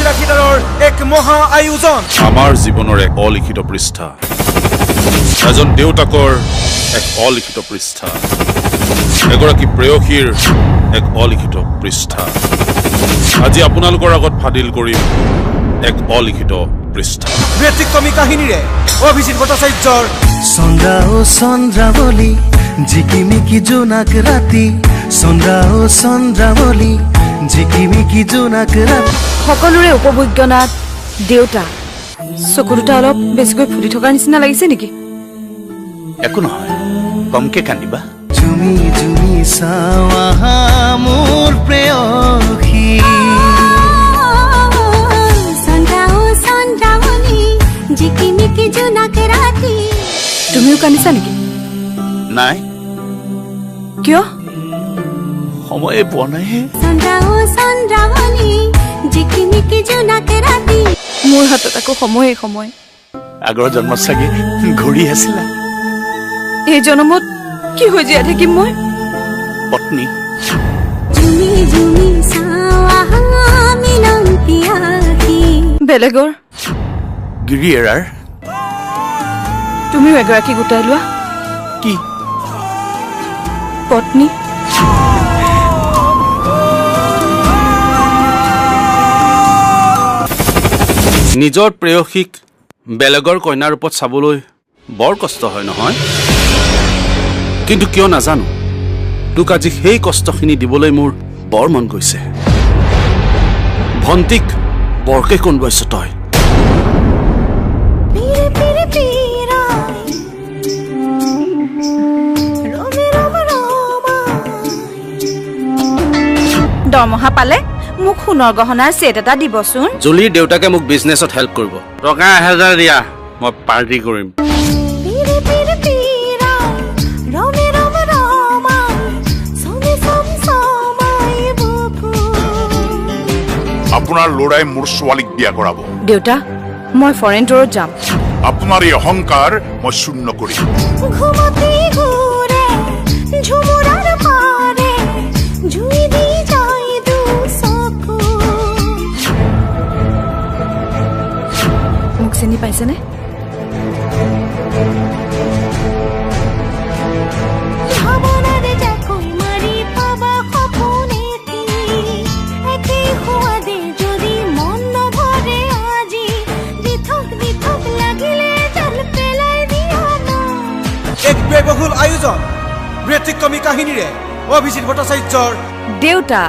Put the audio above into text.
মীৰা থিয়েটাৰৰ এক মহা আয়োজন। আমাৰ জীৱনৰ এক অলিখিত পৃষ্ঠা, এজন দেউতাকৰ এক অলিখিত পৃষ্ঠা, এগৰাকী প্ৰেয়সীৰ এক অলিখিত পৃষ্ঠা। আজি আপোনালোকৰ আগত ফাদিল কৰিম এক অলিখিত পৃষ্ঠা। ব্যতিক্ৰমী কাহিনীৰে অভিজিত ভট্টাচাৰ্যৰ চন্দ্ৰা ও চন্দ্ৰাৱলী জিকিমিকি জোনাক ৰাতি, চন্দ্ৰা ও চন্দ্ৰাৱলী জিকিমিকি জোনাক ৰাতি। সকলোৰে উপভোগ্য নাট দেউতা। চকু দুটা অলপ বেছিকৈ ফুলি থকাৰ নিচিনা লাগিছে নেকি? একো নহয়, কমকে কান্দিবা। জুমি জুমি চাওঁ আহা মোৰ প্ৰেয়সী। চন্দ্ৰা ও চন্দ্ৰাৱলী জিকিমিকি জোনাক ৰাতি। তুমিও কান্দিছা নেকি? নাই। কিয়? সময়ে পোৱা নাই। চন্দ্ৰা ও চন্দ্ৰাৱলী জিকিমিকি জোনাক ৰাতি। মোৰ হাতত আকৌ সময়ে সময়। আগৰ জন্মত চাগে ঘূৰি আছিলা। এই জন্মত কি হৈ জীয়াই থাকিম মই? পত্নী। জুমি জুমি চাওঁ আহা মিলন পিয়াসী। বেলেগৰ গিৰি এৰাৰ। তুমিও এগৰাকী গোটাই লোৱা। কি? পত্নী। নিজৰ প্ৰেয়সীক বেলেগৰ কন্যাৰ ৰূপত চাবলৈ বৰ কষ্ট হয় নহয়? কিন্তু কিয় নাজানো, তোক আজি সেই কষ্টখিনি দিবলৈ মোৰ বৰ মন গৈছে। ভণ্টিক বৰকে কন্দুৱাইছ তই। পীৰে পীৰে পীৰাই ৰমে ৰম ৰমাই। দৰমহা পালে মোক সোণৰ গহনাৰ ছেট এটা দিবচোন। জুলিৰ দেউতাকে মোক বিজনেছত হেল্প কৰিব। টকা 1000 দিয়া, মই পাৰ্টি কৰিম। পীৰে পীৰে পীৰাই ৰমে ৰম ৰমাই চমে চম চমাই বুকু। আপোনাৰ ল'ৰাই মোৰ ছোৱালীক বিয়া কৰাব। দেউতা, মই ফৰেন টুৰত যাম। আপোনাৰ এই অহংকাৰ মই শূন্য কৰিম। ঘুমতি ঘূৰে ঝুমুৰাৰ পাৰে জুই দি যায় দু চকু। মোক চিনি পাইছেনে? ভাৱনাৰে জাকৈ মাৰি পাবা সপোন এটি। একেই সোৱাদে যদি মন নভৰে আজি, দিথক দিথক লাগিলে জাল পেলাই দিয়া না। এক ব্যয়বহুল আয়োজন, ব্যতিক্ৰমী কাহিনীৰে অভিজিত ভট্টাচাৰ্যৰ দেউতা।